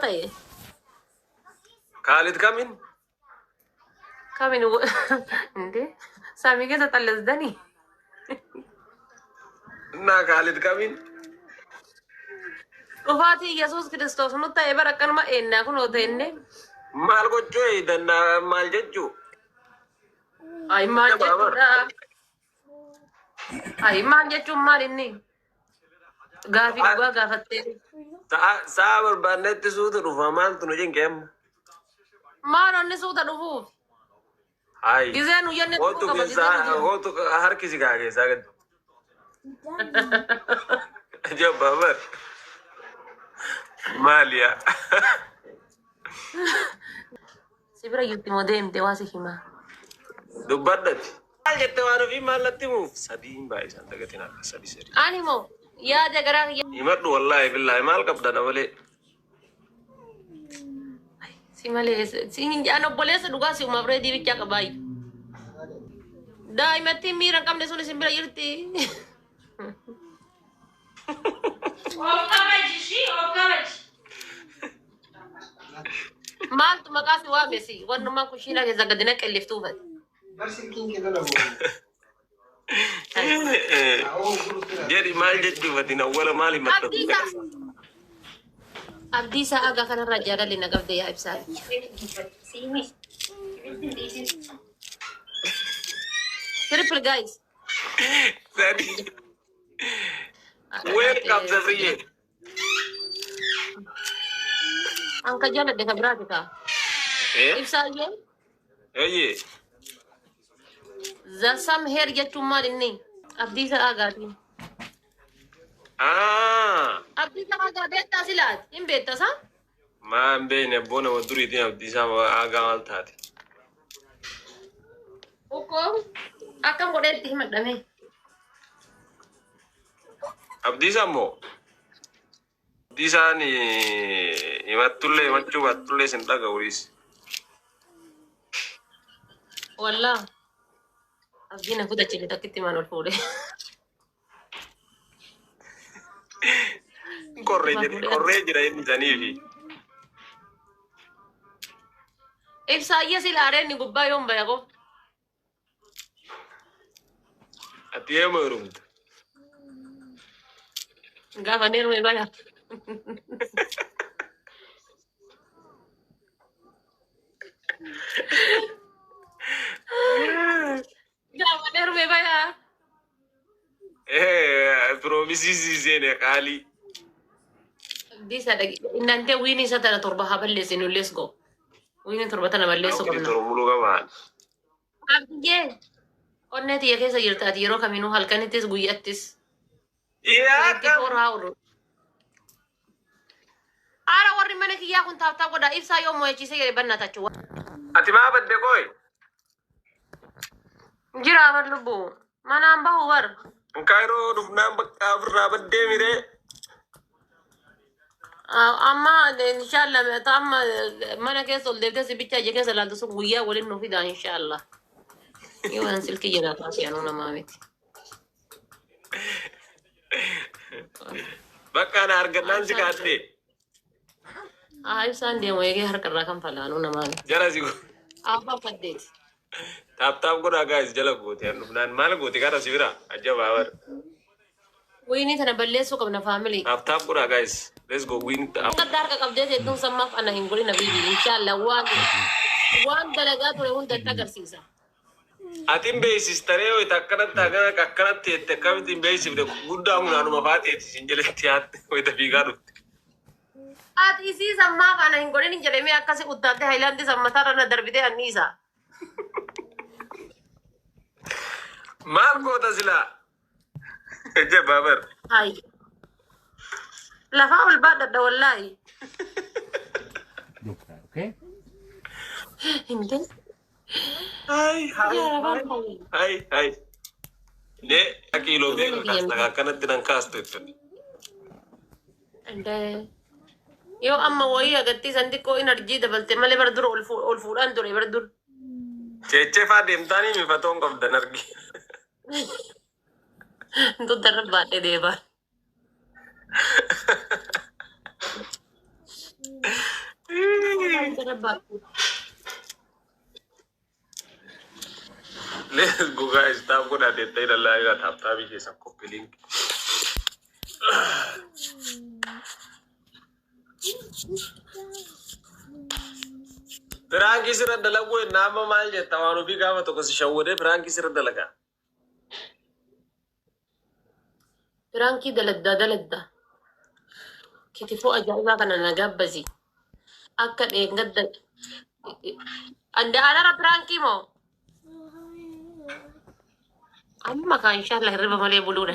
Ta'e. Kaalid kamin? Kamin እንዴ samii keessa xallasdanii? Innaa Kaalid kamin? Dhufaatii Yesuus Kiristoos nu ta'e bara akkanuma eennaa kunoo ta'enne. Maal gochuu eeydanna maal jechuu? Ay maal Jabaa bara. jechuudha? Ay maal jechuun maal inni? Gaafii dhugaa gaafattee. Sa'a barbaannetti suuta dhufa maaltu nu cinqe amma? Maal onni suuta dhufuuf? Hayi. Gizee nu jenne dhufuu Kootu qaba gizee nu keessaa jennu. kootu harki si kaa keessaa gadi. Jabaa bara. Maali yaa? Si bira jirti moo deemte waa si himaa. Dubbadhati. Maal jette waan ofii maal natti himuuf? Sadiin baay'isan dagatiin akka sadi sadi. Ani moo yaada garaa kiyya. Himadhu wallaahi billaahi maal qabda na malee. Si malee si an obboleessa dhugaa si umaaf reedii bichaa qabaayyu. Daa'imattiin miira hin qabne sun isin bira jirti. Of kabaji ishii of kabaji. Maaltu maqaa si waame si wannummaan kushiinaa keessa gadi naqelliftuu fati. Jedhi maal jechuuf ati awwala maal himatta? Abdiisaa. Abdiisaa agaa kanarraa jaalalli na qabde yaa ibsaa. Triple guys. Sadi. Welcome Safriye. Anka jaaladhe ka biraati kaa. Eh? Ibsaa iyyee. Eeyyee. The same hair jechuun maal inni? Abdiisaa agaatiin. Ah. Abdiisaa agaa beektaa silaati. Hin beektaa saa? Maa hin beekne abboo nama duriitiin abdiisaa aagaa maal taate? Ukkoo akkam godhee itti himadhame. Abdiisaa immoo abdiisaan himattullee himachuu baattullee sin dhaga'u dhiis. Wallaa. Abdii na kutachiise takkitti maan ol fuudhe. Qorree jedhe qorree jira inni saniifi. Ibsaayya sila areen gubbaa yoom baya qof. Ati eema heerumte? Gaafa neerme baya. Gaafa neerme baya. Eh, promise sii seene qaalii. Abdiisaa dhaqi. Innantee wiinii isa tana torba haa balleessinu, let's go. Wiinii torba tana balleessuu Namni qabna. tormuluu qabaan. Abdiyyee. Onnee tiyya keessa jirta ati yeroo kaminuu halkanittis guyyattis. Yaa 24 hour. Aara warri mana kiyyaa kun tap tap godhaa ibsaa yoo mo'achiisee jedhe bannaa tachu. Ati maa badde qoy? Jira bar lubbu. Manaan bahu bar. Kaayiroo dhufnaan bakka ofirraa baddee miree. Amma inshallah amma mana keessa ol deebitee si bichaa ija keessa ilaaltu sun guyyaa waliin nu fidaa inshallah. Yoo an silkii jalaa kaasee anuu namaa miti. Bakka ana argannaan si kaadhee. Haa ibsaan deemu eegee harka irraa kan falaanuu namaa miti. Jala si Abbaa faddeeti. Tap tap godhaa guys jala goote an dhufnaan maal goote gara si bira ajjabaa bara. Wiinii tana balleessuu qabna family. Tap tap godhaa guys. Let's go win. Gadda harka qabdee teettuun sammaaf ana hin godhin habiibi inshallah waan waan dalagaa ture hunda itti agarsiisa. Ati hin beeksistaree wayita akkanatti akkana akkanatti jette akkamitti hin beeksifne guddaa hunaanuma faateeti sin jalatti yaatte wayita fiigaa dhufte. Ati isii sammaaf ana hin godhin hin jedhamee akkasi uttaatte haayilaandii sammataarra na darbitee anniisa. Maal goota silaa? Jabaa bar. Hayi. Lafaa ol baadhadha wallaahi. Doctor, okay? Himte. Hai hai Yaa hai rabbi. hai hai. Dee kiiloo meeqa kaasta akkanatti nan kaastu jechuudha. Indee. Yoo amma wayii agartii san xiqqoo energy dabalte malee bara dura ol fuudhaan ture bara dur. Cheechee faa deemtaanii mifatoon qabdan argi. Dudda irra baadhee deebaa. Let's go guys, tap godhaa deettee ilaalaa jira tap tapii keessa copy link. Piraankii sirra dalaguu ennaa amma maal jetta waan ofii gaafa tokko si shawwadee piraankii sirra dalagaa. Piraankii daladdaa daladdaa. Kitifoo ajaa'ibaa kana na gabbasi. Akka dheengadda. Ande anara piraankii moo? Amma kaa inshallah hirriba malee buluudha.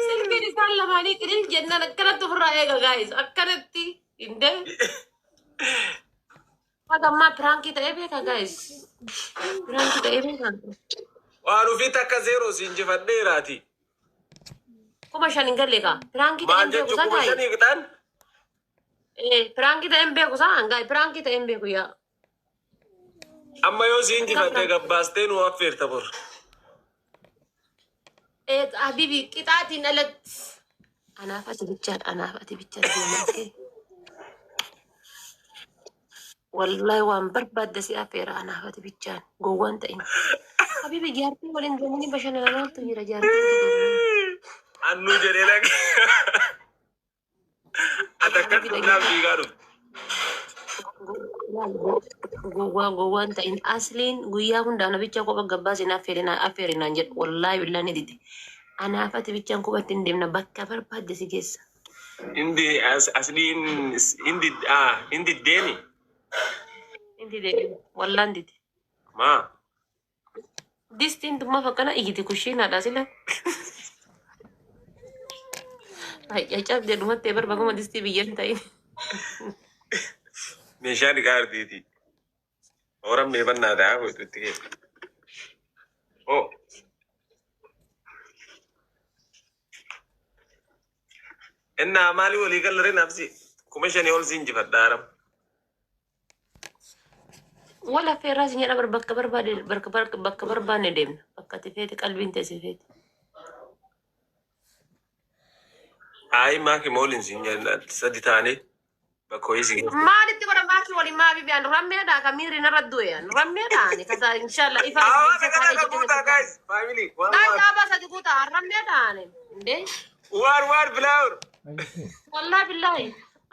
Silkiin isaan lamaanii qilil jennaan akkanatti ofirraa eega guys. Akkanatti hindee. Haga ammaa piraankii ta'ee beeka guys. Piraankii ta'ee beeka. Waan ofii takka zeeroo si injifadheeraati. 5,000 hin galle kaa. Piraankii ta'ee Maal hin beeku jechuun isaa kuma guys. shanii qixaan? Piraankii ta'ee hin beeku isaa hangaa piraankii ta'ee hin beeku yaa. Amma yoo si Akka injifatte piraankii. gabbaastee nu affeerta bor. Habibi qixaatiin alatti. Anaaf ati bichaadha anaaf ati bichaadha deemaa kee. Wallahi waan barbaadde si affeera anaaf ati bichaan gowwaan ta'in. Habibi jaartii waliin deemanii bashannanaa maaltu jira jaartii waliin deemanii. Annuu jedhee dhaqe. Ati akkas Habibi dhufnaaf dhagee. fiigaa dhufte. Gowwaa gowwaan ta'in asliin guyyaa hunda ana bicha kopha gabbaas hin affeerinaan jedhu wallaahi billaa ni dide. Anaaf ati bichaan kophatti hin deemna bakka barbaadde si geessa. Indi as asliin indi ah indi deemi. Inni dide wallaan dide. Maa Distiin tummaaf akkana iyyiti kushiinaadha sila. Caccabdee dhumattee barbaaduma distii biyya hin ta'in. Meeshaa dhiqaa artiiti. Horan meefannaa ta'aa ho'itu itti keessa. Oh. Innaa maalii walii gallaree nafsi 5,000 ol si injifadha haram. Wal affeerraa si jedha bar bakka barbaade bakka bakka barbaanne deemna. Bakka ati feete qalbiin teesse feete. Ayi maaki moolin siin jenna sadi taane bakka ho'ii si geesse. Maalitti godha maaki waliin maa bibiyaan rammeedha ka miirri narra du'e rammeedha ani kasa inshallah ifa Awwa isa kana taa'ee kana jedhee guutaa na guys family one Guys one abaa sadi guutaa rammeedha ani. Indee one one flower. wallahi billahi.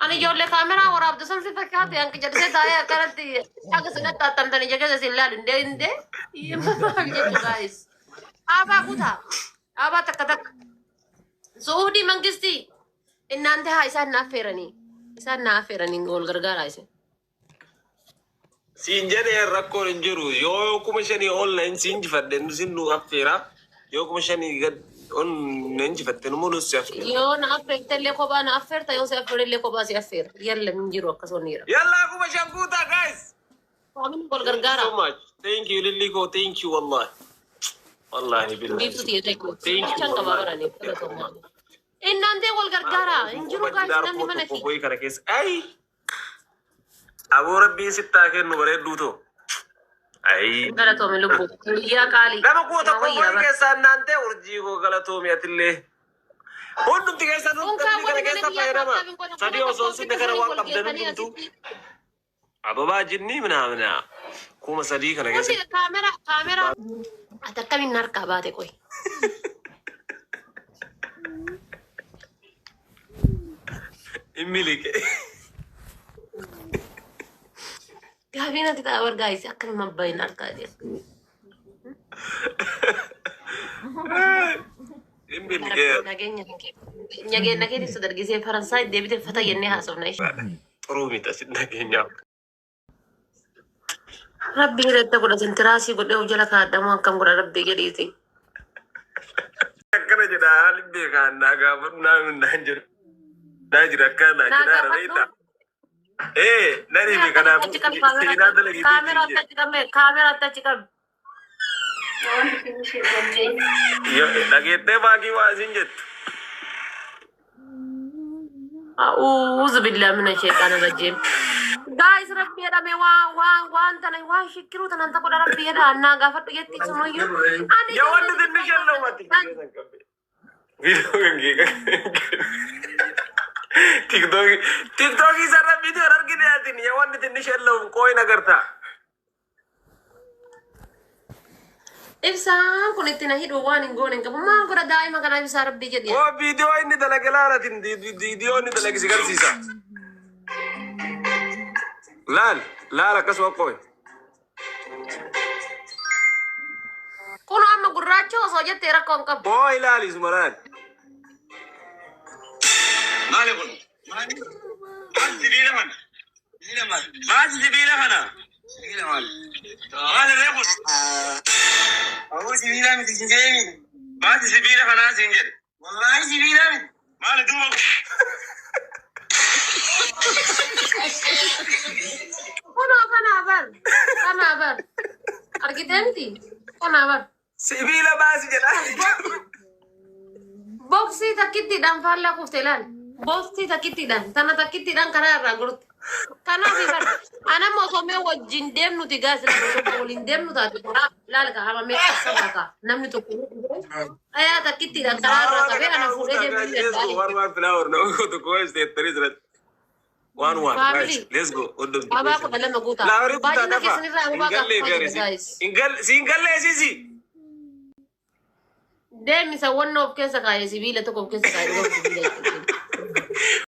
Ani ijoollee kaameraa waraabdu san si fakkaate hanqi jedhee taa'ee akkanatti akka sinatti attamtanii ija keessa si ilaalu indee indee maal jechuu guys. Abaa guutaa abaa takka takka. Suudii mangistii እናንተ haa isaan na affeeranii isaan na affeeranii wal gargaaraa isin. Siin jedhee rakkoon hin jiru yoo 5,000 ol na hin siin injifadhe nu sin nu affeera yoo 5,000 gad ol na injifatte nu mulus si affeera. Yoo na affeerte illee kophaa na affeerta yoo si affeere illee kophaa si affeera. Yalla hin jiru akkasuma ni jira. Yalla 5,000 guutaa guys. Faamilii wal Thank you so gargaaraa. much. Thank you Lilly ko thank you wallahi. Wallahi billahi. Biiftuu tiyya ta'e Thank you bichaan qabaa wallahi. baranii galatoomaa. Innaantee wal gargaaraa hin jiru guys namni mana kee. Qophii kana keessa. Ay! Aboo rabbiin sittaa kennu bareedduu too. Ay! Galatoomi lubbuu. Guyyaa qaalii. Nama koo Nama tokko wayyaa qophii bara. keessaa naantee urjii koo galatoomi atillee. Hundumti keessan Unkaa namni kana wali mana keessa biyyaa fayyadama. taaptaabin godha Sadii kuma osoo tokko hin sinne ofitti kana sanii waan wal qabdan geessanii hundumtuu. asitti. Ababaa jinnii minaamina. 3,000 kana keessa. Hundi kaameraa kaameraa. Ati akkamiin harkaa baate qoy. Hin miliqe. Gaafiin ati ta'a bargaayis akkamiin abbayin harkaa jira. Hin miliqe. Nageenya nageenya keetis dargisee Faransaay deebitee fata jennee haasofna ishee. Xuruu miti asin nageenyaaf. Rabbi hidhatta godha sentiraasii godhee of jala kaadhamu akkam godha rabbi jedhiiti. Akkana jedha haalli beekaa naa gaafadhu naa naan jedhu. Naa jira akkana naa Naa jedha gaafadhu. reeta. Ee nan hime kanaafuu Achi qabi seenaa dalagee kaameraa beekti achi qabi kaameraa achi qabi. jedhe. Dhageettee baakii waa isin jettu. A'uuzu billahi mina sheexaana rajiim. Guys rabbi jedhame waan waan waan tana waan shikkiruu tanan ta godha rabbi jedha naa gaafadhu jetti sumayyuu. Ani Yaa wanti tinni shalloo mati. Viidiyoo kan kee TikTok TikTok isarra viidiyoo argite atin yaa wanni tinnish ellahu qooyin agartaa. Ibsaan kun itti na hidhu waan hin goone hin qabu. Maal godha daa'ima kanaa ibsaa rabbii jedhi. Oo viidiyoo inni dalage laalatin viidiyoo inni dalage si garsiisa. Laal laal akkasuma qooyi. Kun amma gurraacha osoo jettee rakkoo hin qabu. Qooyi laali isuma laal. Maali kun? Maali? Maali sibiila kana? Sibiila maali? Maali sibiila kana? Sibiila maali? Maali ree kun? Awwa sibiila miti sin jedhee. Maali sibiila kanaa sin jedhe? Wallaahi sibiila miti. Maali duuba? Kunoo kanaa bar. Kanaa bar. Argitee miti? Kanaa bar. Sibiila baasi jedha. Boksii takkittiidhaan faallaa kuufte ilaali. Boksii takkittiidhaan tana takkittiidhaan karaa irraa gorte. Kanaaf bar anamma osoo mee wajjin deemnuti gaas osoo waliin deemnu taate karaa ilaali ka hama mee sabaa ka namni tokko ayaa takkittiidhaan karaa irraa qabee ana fuudhee deemuu hin Let's go. danda'e. One one flower. No, tokko isteettanii jiran. One one. Family. Guys, let's go. Hundumti. Abaa 12 guutaa. Laawarii guddaa Baay'ina dafa. keessanirraa Hin ababaa gallee gaafachuu gaarisi. guys. Hin galle siin gallee sisi. Deemisa wanna of keessa kaa'e sibiila tokko of keessa kaa'e dhugaa sibiila jechuudha.